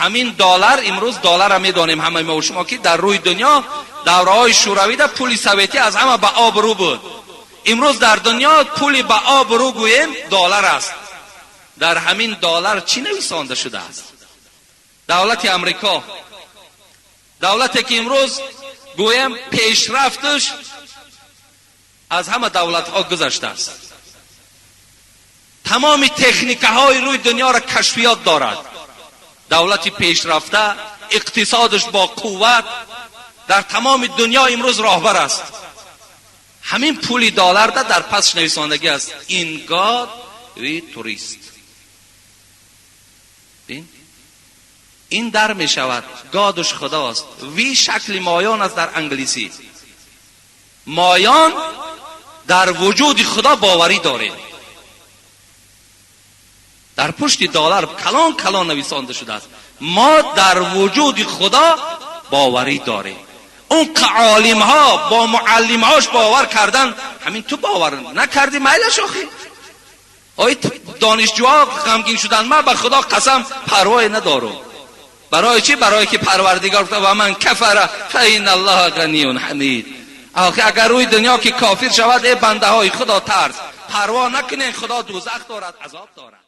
Ҳамин доллар, имрӯз долларро медонем ҳамаи мо шумо, ки дар рӯи дунё давраҳои шӯравида пули советӣ аз ҳама ба обрӯ буд. Имрӯз дар дунё пули ба обрӯ гӯем доллар аст. Дар ҳамин доллар чӣ нависонда шудааст? Давлати Амрико, давлате ки имрӯз гӯем пешрафташ аз ҳама давлатҳо гузаштааст, тамоми техникаҳои рӯи дунёро кашфиёт дорад, давлати пешрафта, иқтисодаш бо қувват, дар тамоми дунё имрӯз роҳбар аст. Ҳамин пули долларда дар пасш нависондагӣ аст: "In God we trust". Ин дар мешавад God ш худост, we шакли моён аст дар англисӣ. Моён дар вуҷуди худо боварӣ дорем. Дар пушти доллар калон калон нависонда шудааст: мо дар вуҷуди худо боварӣ дорем. Он олимҳо бо муаллимҳош бовар кардан, ҳамин ту бовар накардӣ, майлаш. Охи, ой, донишҷӯҳо ғамгин шуданд. Ман ба худо қасам, парвое надорам. Барои чӣ? Барое ки Парвардигор гуфта: "Ва ман кафара фаинна Аллоҳа ғаниюн ҳамид". Охи, агар рӯи дунё ки кофир шавад, э бандаҳои худо, тарс, парво накунен, худо дӯзах дорад, азоб дорад.